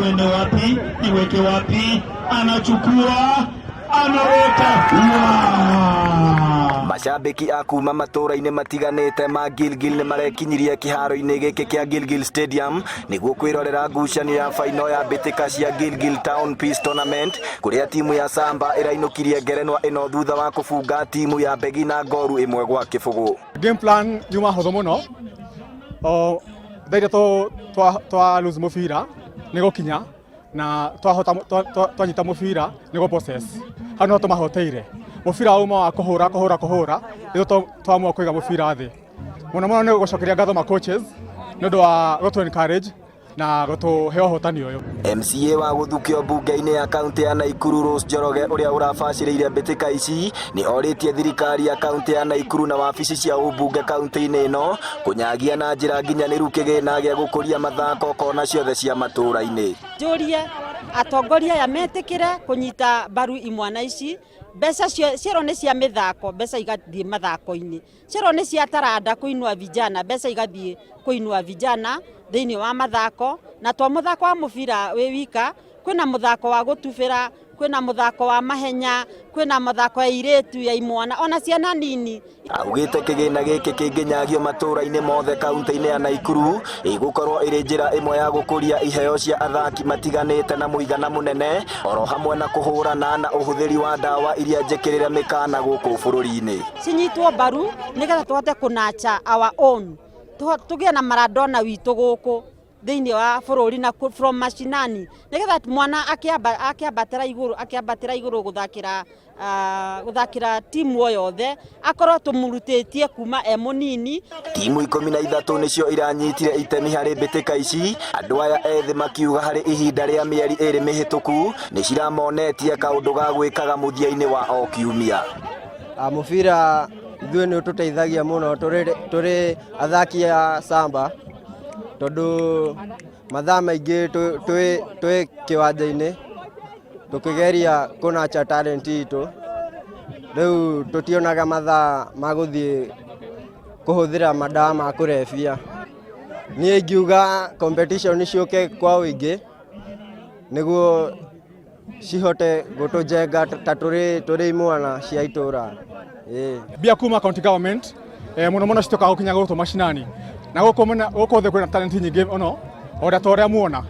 Twende wapi? Niweke wapi? Anachukua, anaweka. Wow! Macambĩki a kuma matũũra-inĩ matiganĩte ma Gilgil nĩ marekinyirie kĩharo-inĩ gĩkĩ kĩa Gilgil Stadium nĩguo kwĩrorera ngucanio ya faino ya mbĩtĩka cia Gilgil Town Peace Tournament, kũrĩa timu ya Samba ĩrainũkirie ngerenwa ĩno thutha wa kũbunga timu ya Mbegi na ngoru 1-0. Game plan yuma hũthũ mũno, o thaa iria twa lose mũbira nĩ gũkinya na twahota twanyita mũbira nĩ gũ possess. Hau no tũmahoteire mũbira wauma wa kũhũra kũhũra kũhũra, rĩu twamua kũiga mũbira thĩ. Mũno mũno nĩ gũcokeria ngatho ma coaches nĩ ũndũ wa gũtũ encourage na gũtũhe ũhotani ũyũ. MCA wa gũthukio mbunge-inĩ ya kaunti ya Naikuru Rose Njoroge, ũrĩa ũrabacĩrĩire mbĩtĩka ici, nĩ orĩtie thirikari ya kaunti ya Naikuru na wabici cia ũmbunge kaunti-inĩ ĩno kũnyagia na njĩra nginyanĩru kĩgĩna gĩa gũkũria mathako kona ciothe cia matũũra-inĩ. Njũrie atongoria aya metĩkĩre kũnyita mbaru imwana ici, mbeca cierwo nĩ cia mĩthako, mbeca igathiĩ mathako-inĩ, cierwo nĩ cia taranda kũinua vijana, mbeca igathiĩ kũinua vijana thĩinĩ wa mathako. Na to mũthako wa mũbira wĩ wika, kwĩna mũthako wa gũtubĩra, kwĩna mũthako wa mahenya, kwĩna mũthako ya irĩtu, ya imwana, ona ciana nini. Augĩte kĩgĩna gĩkĩ kĩngĩnyagio matũũra-inĩ mothe kaunti-inĩ ya Naikuru ĩgũkorwo ĩrĩ njĩra ĩmwe ya gũkũria iheo cia athaki matiganĩte na mũigana mũnene, oro hamwe na kũhũrana na ũhũthĩri wa ndawa iria njĩkĩrĩre mĩkana gũkũ bũrũri-inĩ. Cinyitwo mbaru nĩgetha tũhote kũnacha our own, tũgĩe na Maradona witũ gũkũ thĩinĩ wa bũrũri na from mashinani, nĩgetha mwana akĩambatĩra igũrũ, akĩambatĩra igũrũ gũthakĩra timu o yothe, akorwo tũmũrutĩtie kuma e mũnini. Timu 13 nĩcio iranyitire itemi harĩ mbĩtĩka ici, andũ aya ethĩ makiuga harĩ ihinda rĩa mĩeri 2 mĩhĩtũku nĩ ciramonetie kaũndũ ga gwĩkaga mũthia-inĩ wa o kiumia. Mũbira ithuĩ nĩ ũtũteithagia mũno tũrĩ athaki a Samba, tondũ mathaa maingĩ twĩ kĩwanja-inĩ tũkĩgeria kũnacha talent itũ. Rĩu tũtionaga mathaa ma gũthiĩ kũhũthĩra madawa ma kũrebia. Niĩ ingiuga competition ciũke kwa ũingĩ nĩguo cihote gũtũjenga ta tũrĩ imwana cia itũra. Mbia kuma county government mũno mũno citũkaga gũkinya gũkũ mashinani, na gũkũ thĩ kwĩna talent nyingĩ mũno, o ta ũrĩa muona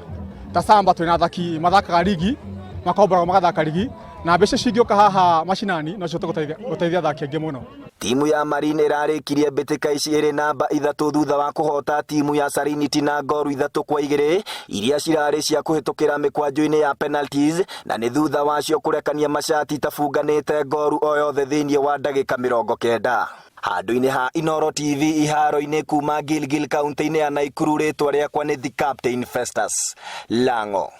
ta Samba twĩna athaki mathakaga ligi, makomboragwo magathaka ligi, na mbeca cingĩũka haha mashinani no cihote gũteithia athaki aingĩ mũno. Timu ya Marine ĩrarĩkirie mbĩtĩka ici ĩrĩ namba 3 thutha wa kũhota timu ya Salinity na ngoru 3-2 iria cirarĩ cia kũhĩtũkĩra mĩkwanjũ-inĩ ya penalties, na nĩ thutha wacio kũrekania macati itabunganĩte ngoru o yothe thĩinĩ wa ndagĩka 90. Handũ-inĩ ha Inooro TV iharo-inĩ kuma Gilgil kaunti-inĩ ya Naikuru, rĩtwa rĩakwa nĩ The Captain Festus Lango.